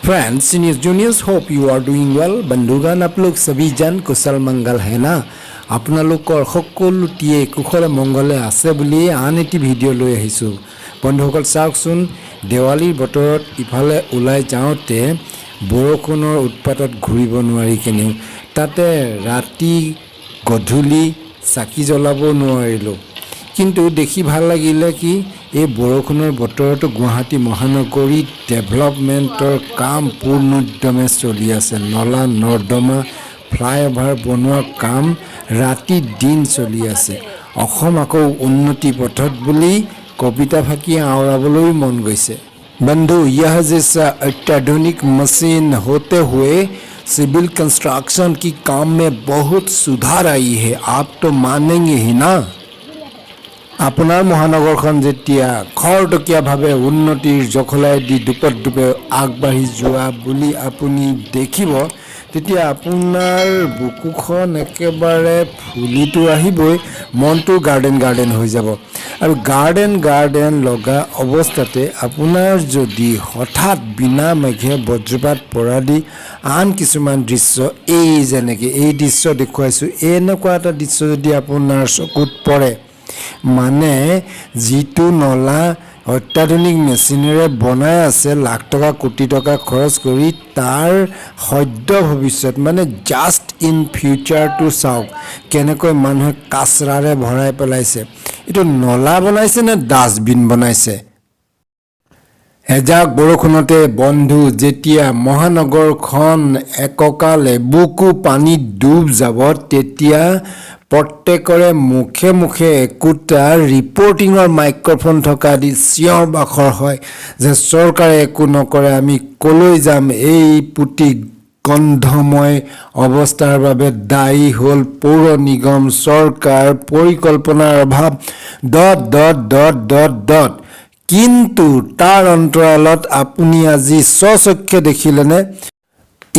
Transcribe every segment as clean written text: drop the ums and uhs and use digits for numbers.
Friends, seniors, juniors, hope you are doing well. बंधुगण, आप लोग सभी जन कुशल मंगल है ना? আপোনালোকৰ সকলোটিয়ে কুশলে মংগলে আছে বুলি আন এটি ভিডিঅ' লৈ আহিছোঁ। বন্ধুসকল, চাওকচোন, দেৱালীৰ বতৰত ইফালে ওলাই যাওঁতে বৰষুণৰ উৎপাতত ঘূৰিব নোৱাৰি কেনেও, তাতে ৰাতি গধূলি চাকি জ্বলাব নোৱাৰিলোঁ। কিন্তু দেখি ভাল লাগিলে কি এই বৰষুণৰ বতৰতো গুৱাহাটী মহানগৰীত ডেভেলপমেণ্টৰ কাম পূৰ্ণোদ্যমে চলি আছে। নলা নৰ্দমা, ফ্লাইঅভাৰ বনোৱা কাম ৰাতি দিন চলি আছে। অসম আকৌ উন্নতি পথত বুলি কবিতা ফাঁকি আওৰাবলৈও মন গৈছে। बंधु, यह जैसा अत्याधुनिक मशीन होते हुए सिविल कंस्ट्रक्शन की काम में बहुत सुधार आई है। आप तो मानेंगे ही ना? আপোনাৰ মহানগৰখন যেতিয়া খৰতকীয়াভাৱে উন্নতিৰ জখলাইদি দোপত দোপে আগবাঢ়ি যোৱা বুলি আপুনি দেখিব, তেতিয়া আপোনাৰ বুকুখন একেবাৰে ফুলিতো আহিবই, মনটো গাৰ্ডেন গাৰ্ডেন হৈ যাব। আৰু গাৰ্ডেন গাৰ্ডেন লগা অৱস্থাতে আপোনাৰ যদি হঠাৎ বিনা মেঘে বজ্ৰপাত পৰা দি আন কিছুমান দৃশ্য, এই যেনেকৈ এই দৃশ্য দেখুৱাইছোঁ, এনেকুৱা এটা দৃশ্য যদি আপোনাৰ চকুত পৰে, মানে যিটো নলা অত্যাধুনিক মেচিনেৰে বনাই আছে লাখ টকা কোটি টকা খৰচ কৰি, তাৰ সদ্য ভৱিষ্যত, মানে জাষ্ট ইন ফিউচাৰটো চাওক, কেনেকৈ মানুহে কাচৰাৰে ভৰাই পেলাইছে। এইটো নলা বনাইছে নে ডাষ্টবিন বনাইছে? এজাক বৰষুণতে বন্ধু যেতিয়া মহানগৰখন একঁকাল এবুকু পানীত ডুব যাব, তেতিয়া প্ৰত্যেকৰে মুখে মুখে একোটা ৰিপৰ্টিঙৰ মাইক্ৰফোন থকা দি চিঞৰ বাখৰ হয় যে চৰকাৰে একো নকৰে, আমি কলৈ যাম, এই পুতি গন্ধময় অৱস্থাৰ বাবে দায়ী হ'ল পৌৰ নিগম, চৰকাৰ, পৰিকল্পনাৰ অভাৱ, dot dot dot dot dot. কিন্তু তাৰ অন্তৰালত আপুনি আজি স্বচক্ষে দেখিলেনে,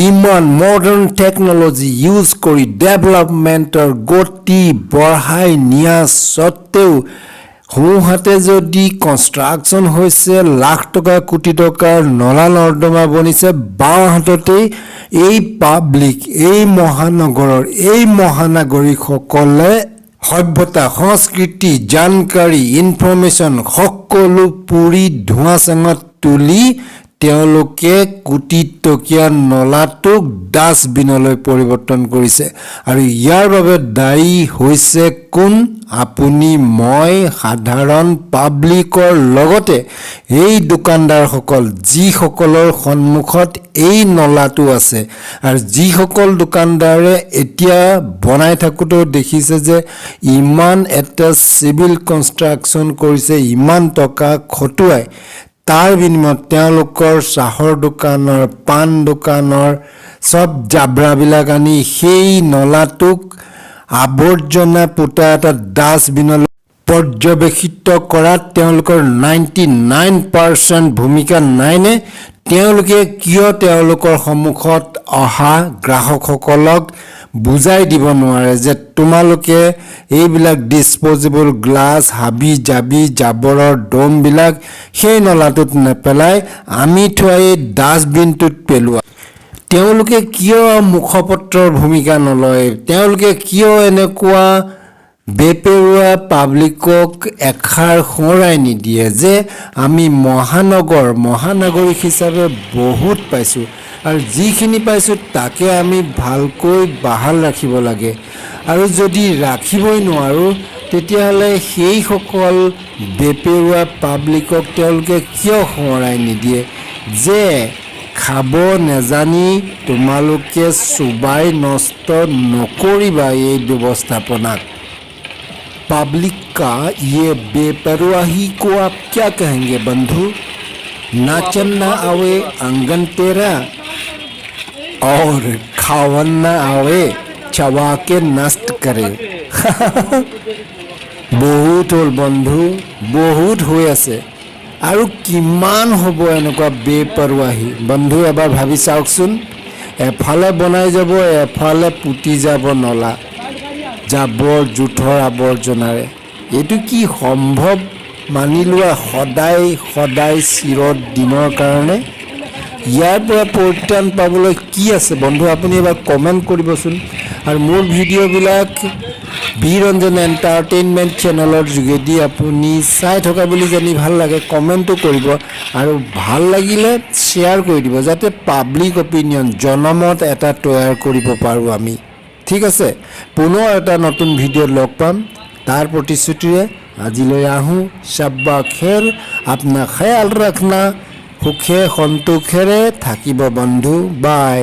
ইমান মডাৰ্ণ টেকন'লজি ইউজ কৰি ডেভেলপমেণ্টৰ গতি বঢ়াই নিয়া স্বত্তেও সোঁহাতে যদি কনষ্ট্ৰাকশ্যন হৈছে, লাখ টকা কোটি টকাৰ নলা নৰ্দমা বনিছে, বাওঁ হাততেই এই পাব্লিক, এই মহানগৰৰ এই মহানাগৰিকসকলে সভ্যতা, সংস্কৃতি, জানকাৰী, ইনফৰমেশ্যন সকলো পুৰি ধোঁৱা চাঙত তুলি তেওঁলোকে কোটি টকীয়া নলাটোক ডাষ্টবিনলৈ পৰিৱৰ্তন কৰিছে। আৰু ইয়াৰ বাবে দায়ী হৈছে কোন? আপুনি, মই, সাধাৰণ পাব্লিকৰ লগতে এই দোকানদাৰসকল, যিসকলৰ সন্মুখত এই নলাটো আছে আৰু যিসকল দোকানদাৰে এতিয়া বনাই থাকোঁতেও দেখিছে যে ইমান এটা চিভিল কনষ্ট্ৰাকশ্যন কৰিছে, ইমান টকা খটুৱাই, তাৰ বিনিময়ত তেওঁলোকৰ চাহৰ দোকানৰ, পাণ দোকানৰ চব জাবৰাবিলাক আনি সেই নলাটোক আৱৰ্জনা পোতা এটা ডাষ্টবিনলৈ পৰ্যবেক্ষিত কৰাত তেওঁলোকৰ 99% ভূমিকা নাইনে? তেওঁলোকে কিয় তেওঁলোকৰ সন্মুখত অহা গ্ৰাহকসকলক বুজাই দিব নোৱাৰে যে তোমালোকে এইবিলাক ডিছপ'জেবল গ্লাছ, হাবি জাবি, জাবৰৰ দমবিলাক সেই নলাটোত নেপেলাই আমি থোৱা এই ডাষ্টবিনটোত পেলোৱা? তেওঁলোকে কিয় মুখপত্ৰৰ ভূমিকা নলয়? তেওঁলোকে কিয় এনেকুৱা বেপেৰুৱা পাব্লিকক এষাৰ সোঁৱৰাই নিদিয়ে যে আমি মহানগৰ মহানাগৰিক হিচাপে বহুত পাইছোঁ আৰু যিখিনি পাইছোঁ তাকে আমি ভালকৈ বাহাল ৰাখিব লাগে? আৰু যদি ৰাখিবই নোৱাৰোঁ, তেতিয়াহ'লে সেইসকল বেপেৰুৱা পাব্লিকক তেওঁলোকে কিয় সোঁৱৰাই নিদিয়ে যে খাব নেজানি তোমালোকে চোবাই নষ্ট নকৰিবা এই ব্যৱস্থাপনাক? पब्लिक का ये बेपरवाही को आप क्या कहेंगे बंधु? नाचन ना आवे आंगन तेरा और खावन ना आवे, चबा के नष्ट करे। বহুত হ'ল বন্ধু, বহুত হৈ আছে। আৰু কিমান হ'ব এনেকুৱা বেপৰৱাহী বন্ধু? এবাৰ ভাবি চাওকচোন। এফালে বনাই যাব, এফালে পুতি যাব নলা জাবৰ জোঁথৰ আৱৰ্জনাৰে। এইটো কি সম্ভৱ মানি লোৱা সদায় সদায় চিৰদিনৰ কাৰণে? ইয়াৰ পৰা পৰিত্ৰাণ পাবলৈ কি আছে বন্ধু? আপুনি এবাৰ কমেণ্ট কৰিবচোন। আৰু মোৰ ভিডিঅ'বিলাক বি ৰঞ্জন এণ্টাৰটেইনমেণ্ট চেনেলৰ যোগেদি আপুনি চাই থকা বুলি জানি ভাল লাগে। কমেণ্টো কৰিব আৰু ভাল লাগিলে শ্বেয়াৰ কৰি দিব, যাতে পাব্লিক অপিনিয়ন, জনমত এটা তৈয়াৰ কৰিব পাৰোঁ আমি। ঠিক আছে, পুনৰ এটা নতুন ভিডিঅ'ত লগ পাম, তাৰ প্ৰতিশ্ৰুতিৰে আজিলৈ আহোঁ। शब्बा खैर, अपना ख्याल रखना, সুখে সন্তোষেৰে থাকিব বন্ধু। বাই।